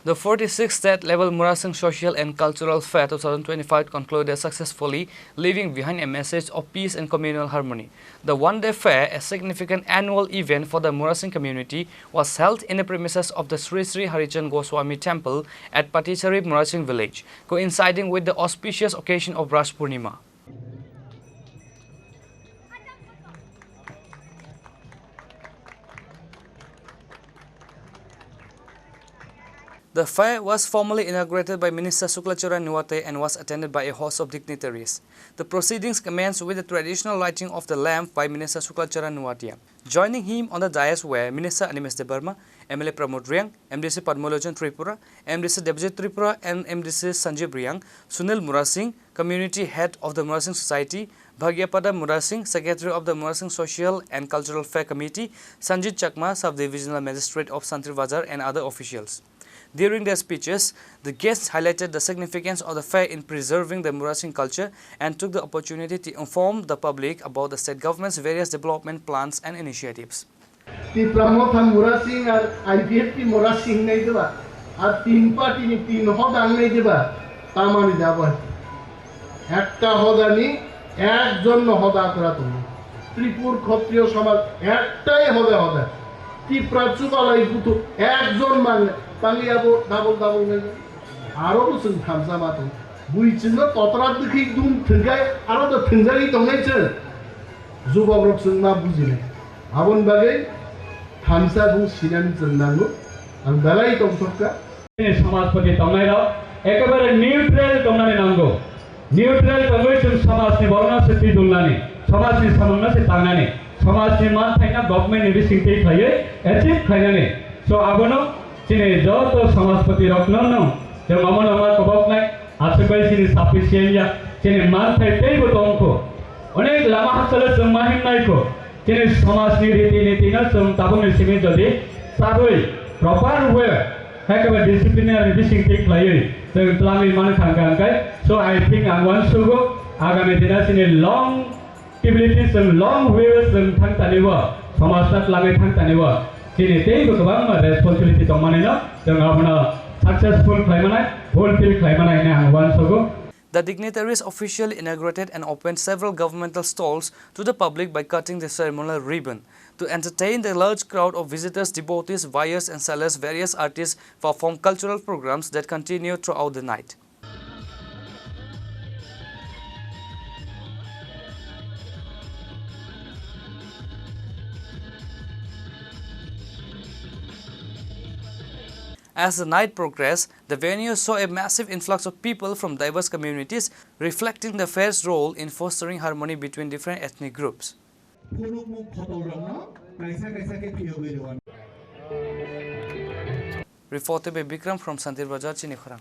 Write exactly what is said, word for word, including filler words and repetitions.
The forty-sixth State Level Murasing Social and Cultural Fair two thousand twenty-five concluded successfully, leaving behind a message of peace and communal harmony. The one-day fair, a significant annual event for the Murasing community, was held in the premises of the Sri Sri Harichand Goswami Temple at Patichari Murasing village, coinciding with the auspicious occasion of Rash Purnima. The fair was formally inaugurated by Minister Sukla Charan Nuwate and was attended by a host of dignitaries. The proceedings commenced with the traditional lighting of the lamp by Minister Sukla Charan Nuwate. Joining him on the dais were Minister Animesh Debbarma, M L A Pramod Reang, M D C Padmalochon Tripura, M D C Debjit Tripura, and M D C Sanjeev Reang, Sunil Murasing, Community Head of the Murasing Society, Bhagyapada Murasing, Secretary of the Murasing Social and Cultural Fair Committee, Sanjit Chakma, Sub-Divisional Magistrate of Santri Bazar, and other officials. During their speeches, the guests highlighted the significance of the fair in preserving the Murasing culture and took the opportunity to inform the public about the state government's various development plans and initiatives. Tipra Motha Murasing ar I P F T Murasing nai diba, ar tin party ni tin hoda nai diba, tamani daba. Ekta hodani ekjon no hoda kora tongo. Tripur Khotriyo somaj ektai hoda hoda. Tipra chubalai butu ekjon man tangwi abo double double nai. Aro bo chwng thamsa ma tong. Bui chwngno totra dwkhwi dum thwngkhai aro do thwngjagwi tongnai chwng. Jubok rok chwng ma bujinai. Aboni bagwi thamsa bung sinani chwng nango. Ang belai tongthokka. Chini samajpati tongnairok ekebare neutral tongnani nango. Neutral tongwi chwng samajni borokno se twi dungnani, samajni samungno se tangnani, samajni manthaino government ni bisingtwi khlaiwi achieve khlainani. So abono chini joto samajpati rokno no chwng omono ma koboknai, aswk bai chini sufficient ya, chini manthai teibo tongkho. Onek lama hapsalo chwng ma himnaikho. Chini somajni riti nitino chwng tabukni simi jodi chabwi proper way, ekebare disciplinary bising thik khlaiwi chwng twlangwi mani thangkha hwnkhe, so I think ang uansugo agami dina chini long stability chwng long way chwng thang tanibo, somajno twlangwi thang tanibo chini teibo kwbangma responsibility tongmanino chwng abono successful khlaimanai, fulfill khlaimanai hinwi ang uansugo. The dignitaries officially inaugurated and opened several governmental stalls to the public by cutting the ceremonial ribbon to entertain the large crowd of visitors, devotees, buyers, and sellers. Various artists performed cultural programs that continued throughout the night. As the night progressed, the venue saw a massive influx of people from diverse communities, reflecting the fair's role in fostering harmony between different ethnic groups. Phunukmung khotolrokno kaisa kaisa khe phiyogwi rw-, Reported by Bikram from Santir Bazar, Chini Khorang.